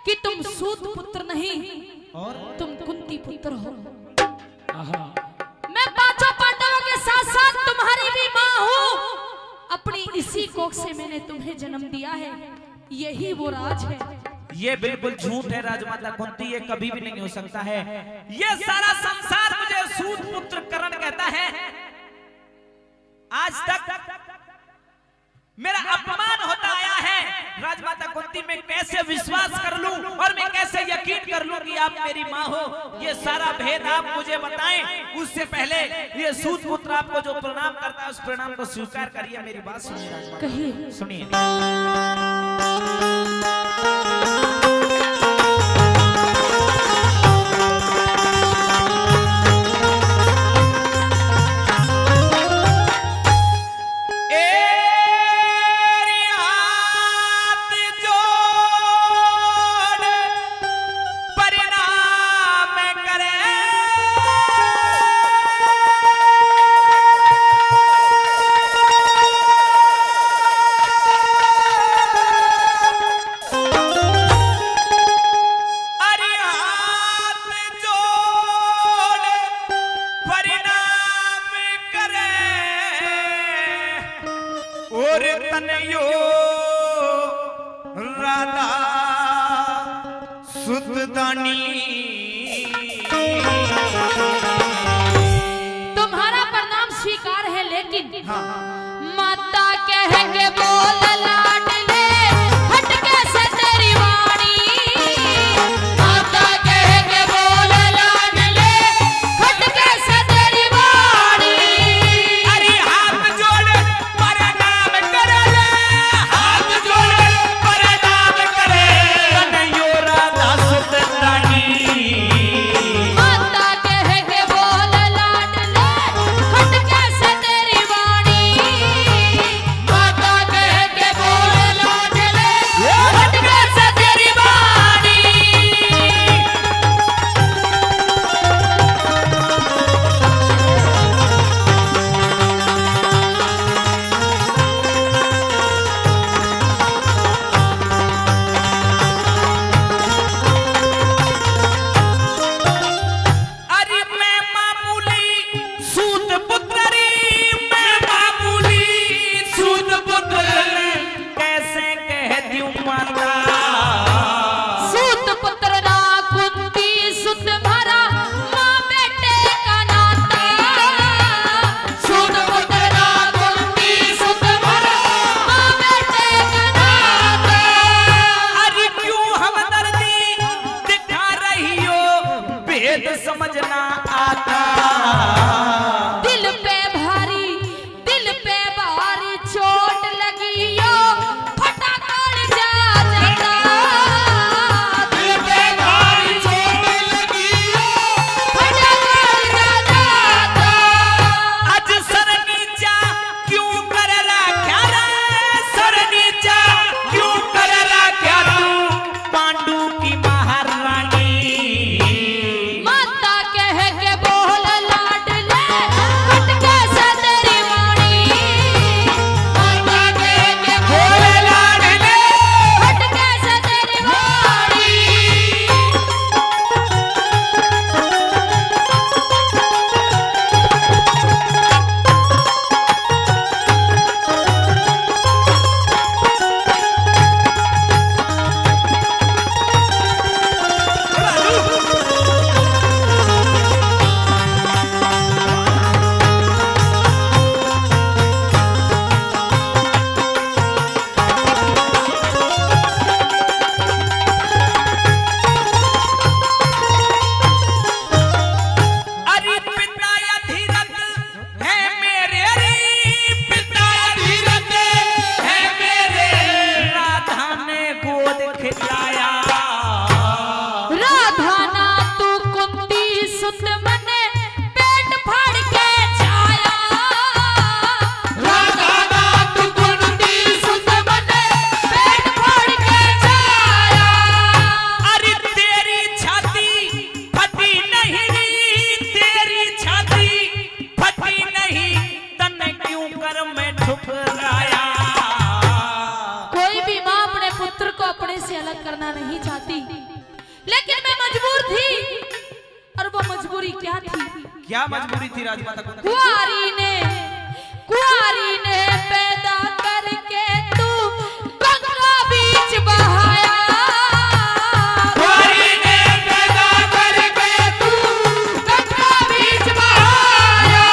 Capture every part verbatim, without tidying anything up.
कि तुम सूत पुत्र नहीं, और? तुम कुंती पुत्र हो। आहा। मैं पांचों पांडवों के साथ साथ तुम्हारी भी माँ हूँ। अपनी इसी कोख से मैंने तुम्हें जन्म दिया है, यही वो राज है। ये बिल्कुल झूठ है राजमाता कुंती, ये कभी भी नहीं हो सकता है। ये सारा संसार मुझे सूत पुत्र करण कहता है। आज तक मेरा अपमान होता आया है। राजमाता कुंती, मैं कैसे विश्वास कर लूं और मैं कैसे यकीन कर लूं कि आप मेरी माँ हो? ये सारा भेद आप मुझे बताएं। उससे पहले ये सूत पुत्र आपको जो प्रणाम करता है, उस प्रणाम को स्वीकार करिए। मेरी बात सुनिए राजमाता। कहिए। सुनिए। ए रे हाथ जोड़ प्रणाम करे। अरे हाथ जोड़ प्रणाम करे और तनयो राधा सुतदानी। तुम्हारा प्रणाम स्वीकार है, लेकिन हाँ। माता कह के बोल लाडले, खटके से तेरी वाणी। माता कह के बोल लाडले, खटके से तेरी वाणी। अरे हाथ जोड़ प्रणाम करे, हाथ जोड़ प्रणाम करे, कन्हैयो राधा सुत रानी। माता कह के बोल लाडले, खटके से तेरी वाणी। माता कह के बोल लाडले, खटके से तेरी वाणी। अरे मैं मामूली सूत पुत्र री, मैं मामूली सूत पुत्र, कैसे कह दूं माता। सूत पुत्र ना कुंती सुत भरा, माँ बेटे का नाता। सूत पुत्र ना कुंती सुत भरा, माँ बेटे का नाता। अरे क्यों हमदर्दी दिखा रही हो, भेद समझ ना आता। दिल पे भारी, दिल पे भारी चोट लगी यो, फटा कालजा जाता। दिल पे भारी चोट लगी यो, फटा कालजा जाता। आज सर नीचा क्यों कर रख्या रे, सर नीचा क्यों कर रख्या तू, पांडु की महारानी। माता कह के बोल लाडले, खटके से तेरी वाणी। माता कह के बोल लाडले, खटके से तेरी वाणी। अरे पिता या धीरज है मेरे, अरे पिता धीरज है मेरे, राधा ने गोद खिलाया। राधा ना तू कुंती सुत मने पेट फाड़ के जाया। राधा ना तू कुंती सुत मने पेट फाड़ के जाया। अरे तेरी छाती फटी नहीं री, तेरी छाती फटी नहीं, तन्ने क्यों कर मैं ठुकराया। कोई भी माँ अपने पुत्र को अपने से से अलग करना नहीं चाहती, लेकिन मैं मजबूर थी। और वो मजबूरी क्या थी? क्या मजबूरी थी राजमाता कुंती? कुंवारी ने, कुंवारी ने पैदा करके तू गंगा बीच बहाया। कुंवारी ने पैदा करके तू गंगा बीच बहाया।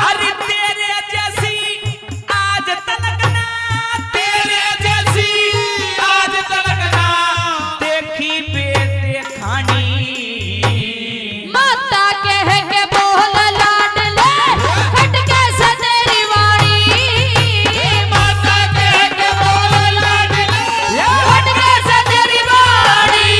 अरे तेरे जैसी आज तलक ना, तेरे जैसी आज तलक ना देखी बेटे खानी। माता कह के बोल लाडले, खटके से तेरी वाणी। माता कह के बोल लाडले, खटके से तेरी वाणी।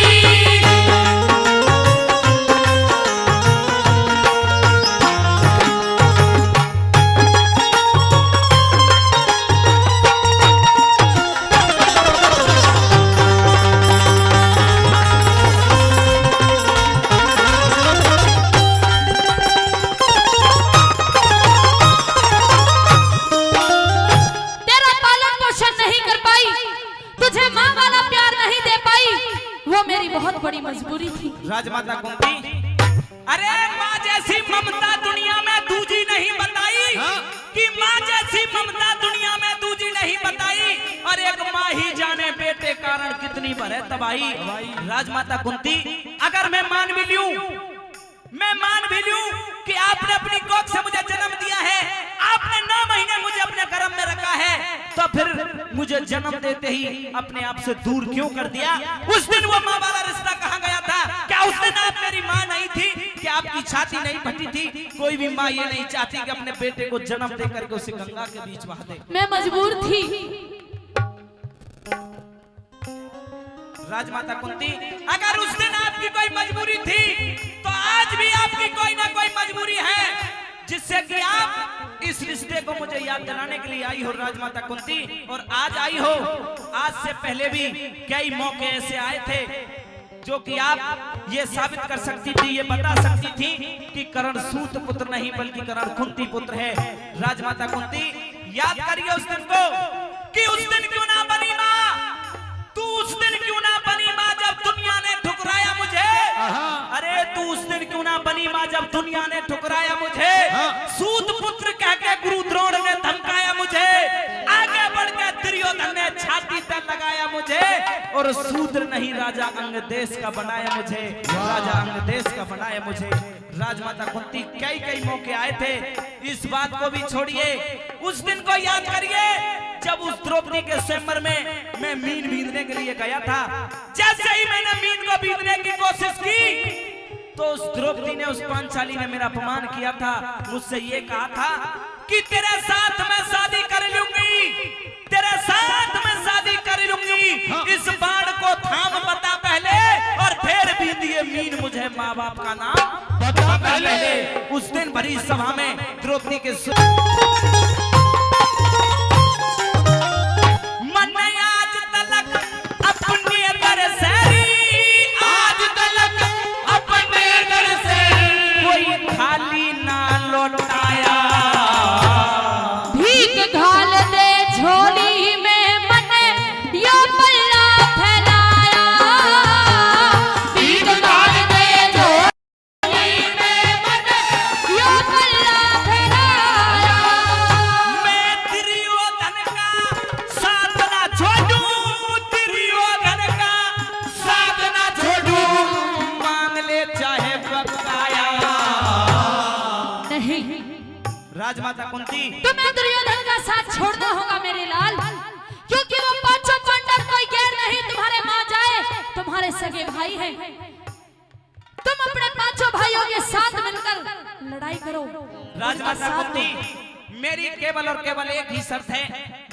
तेरा पालन पोषण नहीं कर पाई, तुझे माँ वाला प्यार नहीं दे पाई, वो मेरी बहुत बड़ी मजबूरी थी। राजमाता कुंती, अरे माँ जैसी ममता दुनिया में दूजी नहीं बताई। हाँ। कि माँ जैसी ममता दुनिया में दूजी नहीं बताई। और एक माँ ही जाने बेटे कारण कितनी भरे तबाही। तबाही। राजमाता कुंती, अगर मैं मान भी लूं, मैं मान भी लूं कि आपने अपनी कोख से मुझे जन्म दिया है, आपने नौ महीने मुझे अपने गर्भ में रखा है, तो फिर मुझे जन्म देते ही अपने आप से दूर क्यों कर दिया? उस दिन वो माँ वाला रिश्ता कहाँ गया था? क्या उस दिन आप मेरी माँ नहीं थी? क्या आपकी छाती नहीं फटी थी? कोई भी माँ ये नहीं चाहती कि अपने बेटे को जन्म दे करके उसे गंगा के बीच बहा दे। मैं मजबूर थी। राजमाता कुंती, अगर उस दिन आपकी कोई मजबूरी थी, तो आज भी आपकी कोई ना कोई मजबूरी है, जिससे कि आप इस रिश्ते को मुझे याद दिलाने के लिए आई हो राजमाता कुंती। और आज आई हो, आज से पहले भी कई मौके ऐसे आए थे जो कि आप ये साबित कर सकती थी, ये बता सकती थी कि कर्ण सूत पुत्र नहीं बल्कि कर्ण कुंती पुत्र है। राजमाता कुंती, याद करिए उस दिन को कि उस दिन क्यों ना बनी माँ, तू उस दिन क्यों ना बनी माँ जब दुनिया ने ठुकराया मुझे। आहा। अरे तू उस दिन क्यों ना बनी माँ जब दुनिया ने ठुकराया मुझे। हाँ। सूत पुत्र कह के गुरु द्रोण ने धमकाया मुझे, आगे बढ़ के दुर्योधन ने छाती पे लगाया मुझे, और शूद्र नहीं राजा अंग देश का बनाया मुझे, वाह। राजा अंग देश का बनाया मुझे। राजमाता कुंती, कई कई मौके आए थे, इस बात को भी छोड़िए, उस दिन को याद करिए जब उस द्रौपदी के स्वयंवर में मैं मीन बींधने के लिए गया था। जैसे ही मैंने मीन को बींधने की कोशिश की तो उस द्रौपदी ने, उस पांचाली ने मेरा अपमान किया था, मुझसे ये कहा था कि तेरे साथ मैं शादी कर लूंगी, तेरे साथ मैं शादी कर लूंगी। हाँ। इस बाण को थाम बता पहले, और फिर बींधिए मीन मुझे माँ बाप का नाम बता पहले। उस दिन भरी सभा में द्रौपदी के सु- मन आज तलक अपने दर से, आज तलक अपने दर से कोई खाली ना लौटाया। भीख घाल दे झोली में मने यो पल्ला फैलाया। भीख घाल दे झोली में मने यो पल्ला फैलाया। मैं दुर्योधन का साथ ना छोड़ू, दुर्योधन का साथ ना छोड़ू, मांग ले चाहे बकाया। नहीं। राजमाता कुंती। तुम्हें दुर्योधन का साथ छोड़ना होगा मेरे लाल, क्योंकि वो पांचों पांडव कोई गैर नहीं, तुम्हारे माँ जाए, तुम्हारे सगे भाई हैं। तुम अपने पांचों भाइयों के साथ मिलकर लड़ाई करो। राजमाता कुंती, मेरी केवल और केवल एक ही शर्त है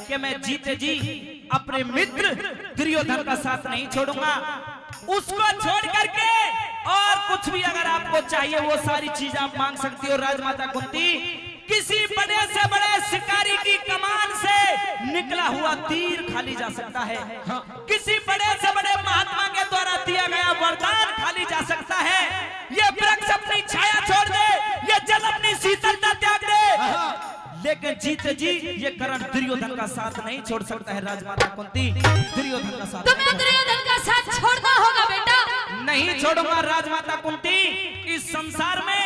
कि मैं जीते जी अपने मित्र दुर्योधन का साथ नहीं छोड़ूंगा। उसको छोड़ करके और कुछ भी अगर आपको चाहिए, वो सारी चीज आप मांग सकती हो। राजमाता कुंती, किसी बड़े से बड़े शिकारी की कमान से निकला हुआ तीर खा ली जा सकता है। हाँ। किसी बड़े से बड़े महात्मा के द्वारा दिया गया वरदान खा ली जा सकता है। ये वृक्ष अपनी छाया छोड़ दे, ये जल अपनी शीतलता त्याग दे। हाँ। लेकिन जीते जी ये कर्ण दुर्योधन का साथ नहीं छोड़ सकता है। राजमाता कुंती, दुर्योधन का साथ तुम्हें नहीं छोड़ दुर्योधन का साथ छोड़ना होगा बेटा। नहीं छोड़ूंगा राजमाता कुंती। इस संसार में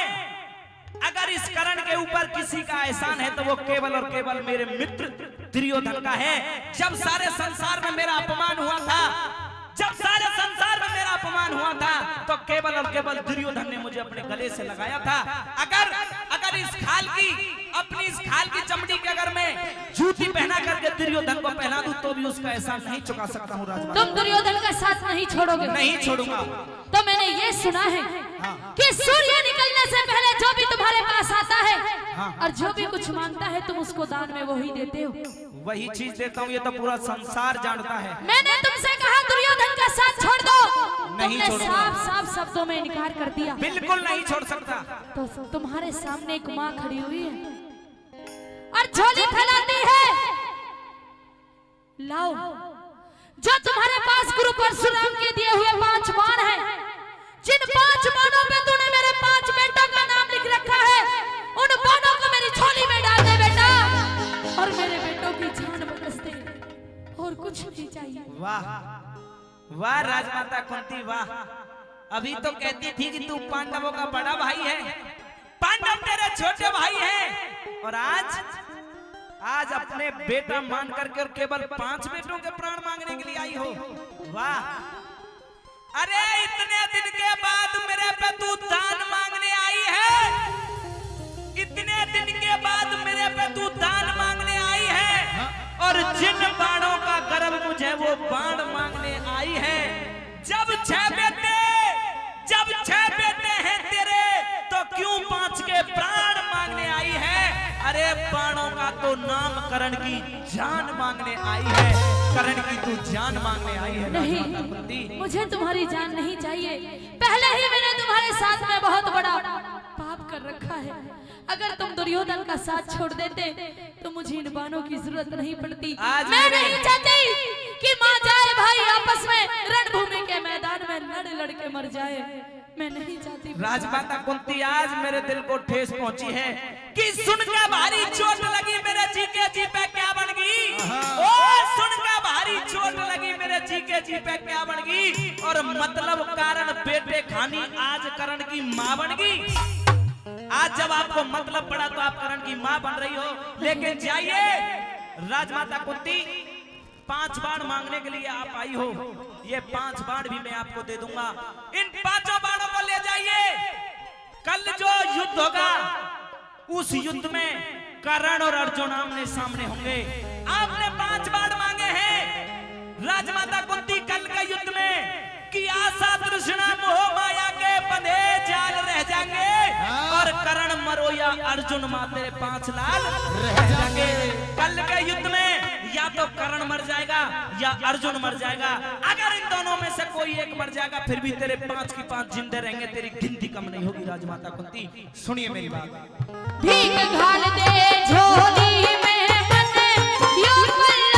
अगर इस कर्ण के ऊपर किसी का एहसान है तो वो केवल और केवल मेरे मित्र दुर्योधन का है। जब सारे संसार में मेरा अपमान हुआ था, जब सारे संसार में मेरा अपमान हुआ था, तो केवल और केवल दुर्योधन ने मुझे अपने गले से लगाया था। अगर, अगर इस खाल की, अपनी इस खाल की चमड़ी के अगर मैं जूती पहना करके दुर्योधन को पहना दूं, तो भी उसका एहसान नहीं चुका सकता हूँ राजमाता। तुम दुर्योधन का साथ नहीं छोड़ोगे। नहीं छोड़ूंगा। तो मैंने ये सुना है हाँ। कि सूर्य निकलने से पहले जो भी तुम्हारे पास आता है हाँ। और जो भी कुछ मांगता है, तुम उसको दान में वही देते हो। वही चीज देता हूँ, ये तो पूरा संसार जानता है। मैंने तुमसे कहा दुर्योधन का साथ छोड़ दो, नहीं तुमने छोड़ूंगा। साफ साफ शब्दों में इनकार कर दिया। बिल्कुल नहीं छोड़ सकता। तो तुम्हारे सामने एक माँ खड़ी हुई है और झोली फैलाती है, लाओ, जो तुम्हारे पास गुरु परशुराम के दिए हुए पांच बाण हैं, जिन पांच बाणों पे तूने मेरे पांच बेटों का नाम लिख रखा है, उन बाणों को मेरी झोली में डाल दे बेटा, और मेरे बेटों की जान बख्श दे, और कुछ नहीं चाहिए। वाह, वाह राजमाता कुंती, वाह। अभी तो कहती थी कि तू पांडवों का बड़ा भाई है, पांडव तेरे छोटे भाई हैं, और आज, आज अपने बेटा मान करके और केवल पांच बेटों के प्राण मांगने के लिए आई हो। वाह। अरे, इतने दिन के बाद मेरे पे तू दान मांगने आई है, इतने दिन के बाद मेरे पे तू दान मांगने आई है, और जिन बाणों का गर्व मुझे वो बाण मांगने आई है। जब छह बेटे, जब छह बेटे हैं तेरे, तो क्यों पांच के प्राण मांगने आई है? अरे, बाणों का तो नाम कर्ण की जान मांगने आई है, कर्ण की तू जान मांगने आई है नहीं, राजमाता कुंती। मुझे तुम्हारी जान नहीं चाहिए। पहले ही मैंने तुम्हारे साथ में बहुत बड़ा पाप कर रखा है। अगर तुम दुर्योधन का साथ छोड़ देते तो मुझे इन बाणों की जरूरत नहीं पड़ती। आज मैं मेरे नहीं चाहती कि माँ जाए भाई आपस में रणभूमि के मैदान में लड़ लड़ के मर जाए। मैं नहीं चाहती। राजमाता कुंती, आज मेरे दिल को ठेस पहुंची है कि सुनकर भारी चोट लगी मेरे जी के जी पे क्या बन गई। हाँ। ओ, सुनकर भारी चोट लगी मेरे जी के जी पे क्या बन गई। और मतलब कारण बेटे खानी आज कर्ण की माँ बन गई। आज जब आपको मतलब पड़ा तो आप कर्ण की माँ बन रही हो, लेकिन जाइए राजमाता कुंती, पांच बाण मांगने के लिए आप आई हो, ये पांच बाण भी मैं आपको दे दूंगा। इन पांचों बाणों को ले जाइए। कल जो युद्ध होगा, उस युद्ध में कर्ण और अर्जुन आमने सामने होंगे। आपने पांच बाण मांगे हैं राजमाता कुंती, कल के युद्ध में कि आशा तृष्णा मोह माया के बंधे जाल रह जाएंगे। हाँ। और कर्ण मरो या अर्जुन, माँ तेरे पांच लाल रह जाएंगे। कल के युद्ध में या तो कर्ण मर जाएगा या अर्जुन मर जाएगा। अगर इन दोनों में से कोई एक मर जाएगा, फिर भी तेरे पांच की पांच जिंदे रहेंगे, तेरी गिनती कम नहीं होगी राजमाता कुंती। सुनिए मेरी बात। भीख घाल दे झोली में मने, यो पल